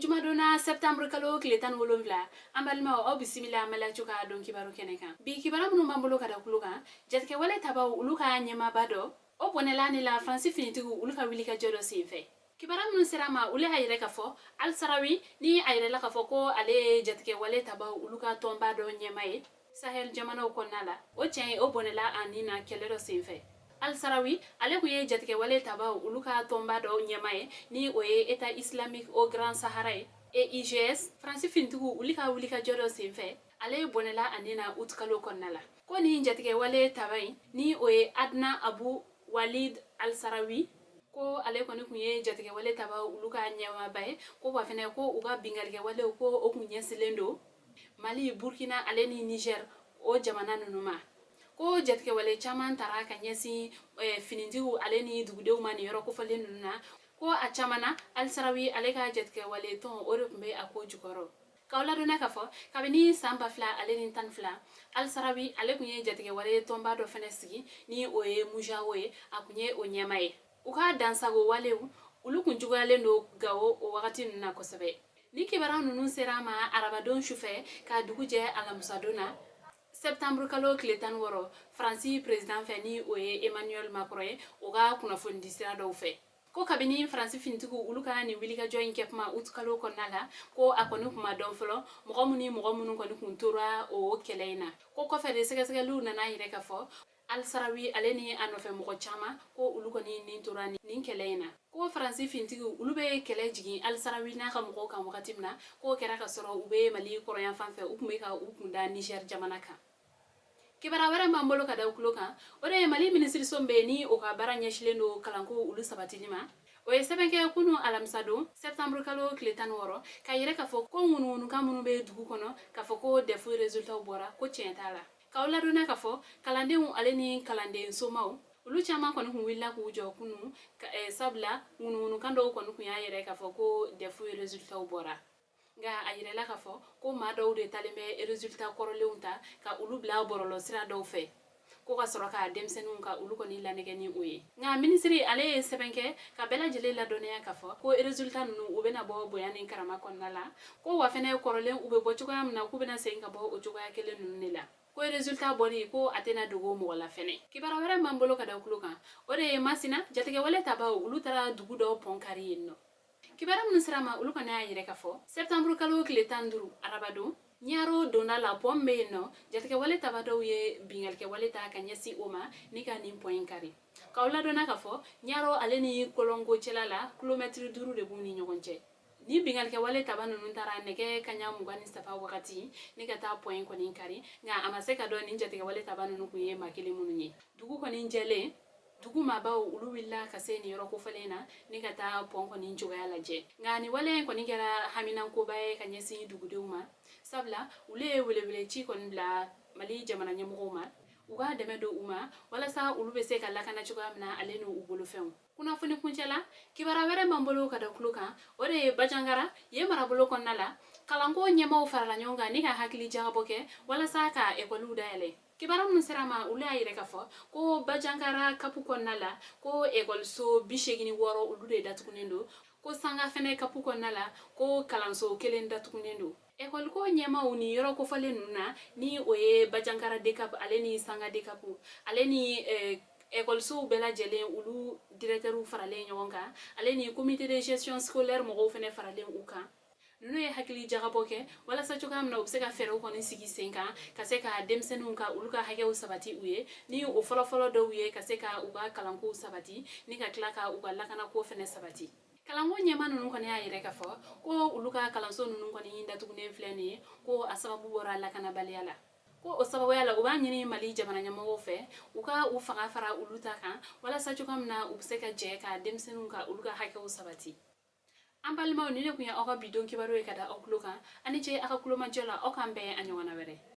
Jumadon na, septembre kalo tile 17, an balimaw, aw bisimila Maliactu ka don kibaru kɛnɛ kan. Bi kibaru minnu b'an bolo ka da kulo kan, jatigɛwale tabaw olu ka ɲɛmaaba dɔ, o bɔnɛla ni la Faransi finitigiw olu ka wulikajɔ dɔ senfɛ. Kibaru minnu sera ma, olu y'a yɛrɛ k'a fɔ Alisarawi ni a yɛrɛla k'a fɔ ko ale ye jatigɛwale tabaw olu ka tɔnba dɔ ɲɛma ye Sahel jamanaw kɔnɔna la. O cɛ in, o bɔnɛla a ni na kɛlɛ dɔ senfɛ. Alisarawi, ale tun ye jatigɛwale tabaw olu ka tɔnba dɔ ɲɛma ye, ni o ye État islamique au Grand Sahara ye, EIGS. Faransi finitigiw olu ka wulikajɔ dɔ senfɛ, ale bɔnɛla a ni na utikalo kɔnɔna la. Ko nin jatigɛwale taba in, ni o ye Adna Abu Walid Alisarawi, ko ale kɔni tun ye jatigɛwale tabaw olu ka ɲɛmaaba ye. Ko wa fɛnɛ, ko u ka bingalikɛwalew, ko o kun ɲɛsilen don Mali, Burkina ale ni Niger, o jamana ninnu ma. Ko jatigɛwale caman tara ka ɲɛsin finitigiw ale ni dugudenw ma nin yɔrɔ kofɔlen ninnu na. Ko a caman na, Alisarawi ale ka jatigɛwale tɔn, o de tun bɛ a ko jukɔrɔ. K'aw ladɔnna k'a fɔ kabini san 2012, Alisarawi ale tun ye jatigɛwale tɔnba dɔ fɛnɛ sigi, ni o ye Mujawo ye, a tun ye o ɲɛma ye. U ka dansago walew olu kun juguyalen don Gawo o wagati ninnu na kosɛbɛ. Ni kibaruya ninnu sera a ma arabadon sufɛ ka dugu jɛ alamisadon na, septembre kalo tile 16, Faransi président fɛ, ni o ye Emmanuel Macron ye, o ka kunnafonidi sira dɔw fɛ, ko kabini Faransi finitigiw olu ka nin wulikajɔ in kɛ kuma utikalo kɔnɔna la, ko a kɔni kun ma dɔn fɔlɔ mɔgɔ minnu ni mɔgɔ minnu kɔni kun tora o kɛlɛ in na. Ko kɔfɛ de, sɛgɛsɛgɛliw nana yɛrɛ k'a fɔ Alisarawi ale ni a nɔfɛ mɔgɔ caman, ko olu kɔni nin tora nin kɛlɛ in na. Ko Faransi finitigiw olu bɛ kɛlɛ jigin Alisarawi n'a ka mɔgɔw kan wagati min na, k'o kɛra ka sɔrɔ u bɛ Mali kɔrɔyan fan fɛ, u tun bɛ ka u kunda Niger jamana kan. Kibaruya wɛrɛ b'an bolo ka da kulo kan, o de ye Mali minisiriso bɛ yen, ni o ka baara ɲɛsilen don kalanko olu sabatili ma, o ye sɛbɛn kɛ kunun alamisa don, septembre kalo tile 16, ka yɛrɛ k'a fɔ ko ŋunuŋunukan minnu bɛ dugu kɔnɔ k'a fɔ ko DEF résultats bɔra, ko tiɲɛ t'a la. K'aw ladɔnna k'a fɔ kalandenw ale ni kalanden somaw olu caman kɔni kun wulila k'u jɔ kunun, sabula ŋunuŋunukan dɔw kɔni kun y'a yɛrɛ k'a fɔ ko DEF résultats bɔra. Nka a yirala k'a fɔ ko maa dɔw de talen bɛ résultat kɔrɔlenw ta ka olu bila bɔlɔlɔ sira dɔw fɛ, ko ka sɔrɔ ka denmisɛnninw ka olu kɔni lanɛgɛ ni o ye. Nka minisiri ale ye sɛbɛn kɛ ka bɛɛ lajɛlen ladɔnniya k'a fɔ ko résultat ninnu, u bɛna bɔ bonya ni karama kɔnɔna la. Ko wa fɛnɛ, kɔrɔlen u bɛ bɔ cogoya min na, k'u bɛna segin ka bɔ o cogoya kelen ninnu de la. Ko résultat bɔli, ko a tɛna dogo mɔgɔ la fɛnɛ. Kibaruya wɛrɛ b'an bolo ka da kulo kan, o de ye Masina jatigɛwale tabaw olu taara dugu dɔw pɔn kari yen nɔ. Kibaruya minnu sera ma, olu kɔni y'a yɛrɛ k'a fɔ septembre kalo tile 15, arabadon, Ɲaro donda la, pɔn bɛ yen nɔ, jatigɛwale taba dɔw ye bingalikɛwale ta ka ɲɛsin o ma ni ka nin pɔn in kari. K'aw ladɔnna k'a fɔ Ɲaro ale ni Kɔlɔngo cɛla la, kilomɛtiri 5 de b'u ni ɲɔgɔn cɛ. Ni bingalikɛwale taba ninnu taara nɛgɛ kaɲa 23 wagati ni ka taa pɔn in kɔni kari. Nka a ma se ka dɔn nin jatigɛwale taba ninnu kun ye maa kelen minnu ye. Dugu kɔni jɛlen, dugu maabaw olu wulila ka se nin yɔrɔ kofɔlen na ni ka taa pɔn kɔni cogoya lajɛ. Nka nin wale in kɔni kɛra haminankoba ye ka ɲɛsin dugudenw ma, sabula olu ye welewele ci kɔni bila Mali jamana ɲɛmɔgɔw ma, u ka dɛmɛ don u ma walasa olu bɛ se ka lakana cogoya min na, ale n'u bolofɛnw. Kunnafoni kuncɛ la, kibaruya wɛrɛ b'an bolo ka da kulo kan, o de ye Bajangara ye marabolo kɔnɔna la, kalanko ɲɛmaw farala ɲɔgɔn kan ni ka hakili jagabɔ kɛ walasa ka ekɔliw dayɛlɛ. Kibaruya minnu sera ma, olu y'a yɛrɛ k'a fɔ ko Bajangara CAP kɔnɔna la, ko ekɔliso 86 olu de datugunen don. Ko Sanga fɛnɛ CAP kɔnɔna la, ko kalanso kelen datugunen don. Ekɔliko ɲɛmaw ni yɔrɔ kofɔlen ninnu na, ni o ye Bajankara DCAP ale ni Sanga DCAP ale ni ekɔlisow bɛɛ lajɛlen, olu directeurw faralen ɲɔgɔn kan, ale ni comité de gestion scolaire mɔgɔw fɛnɛ faralen u kan, ninnu ye hakili jagabɔ kɛ walasa cogoya min na u bɛ se ka fɛɛrɛw kɔni sigi sen kan ka se ka denmisɛnninw ka olu ka hakɛw sabati u ye, ni o fɔlɔfɔlɔ dɔw ye ka se ka u ka kalankow sabati ni ka tila ka u ka lakanako fɛnɛ sabati. Kalanko ɲɛma ninnu kɔni y'a yɛrɛ k'a fɔ ko olu ka kalanso ninnu kɔni datugunen filɛ nin ye, ko a sababu bɔra lakanabaliya la. Ko o sababuya la, u b'a ɲini Mali jamana ɲɛmɔgɔw fɛ, u ka u fanga fara olu ta kan walasa cogoya min na u bɛ se ka jɛ ka denmisɛnninw ka olu ka hakɛw sabati. An balimaw, ni ne tun ye aw ka bi don kibaru ye ka da aw tulo kan. Ani ce aw ka kulomajɔ la. Aw k'an bɛn a ɲɔgɔnna wɛrɛ.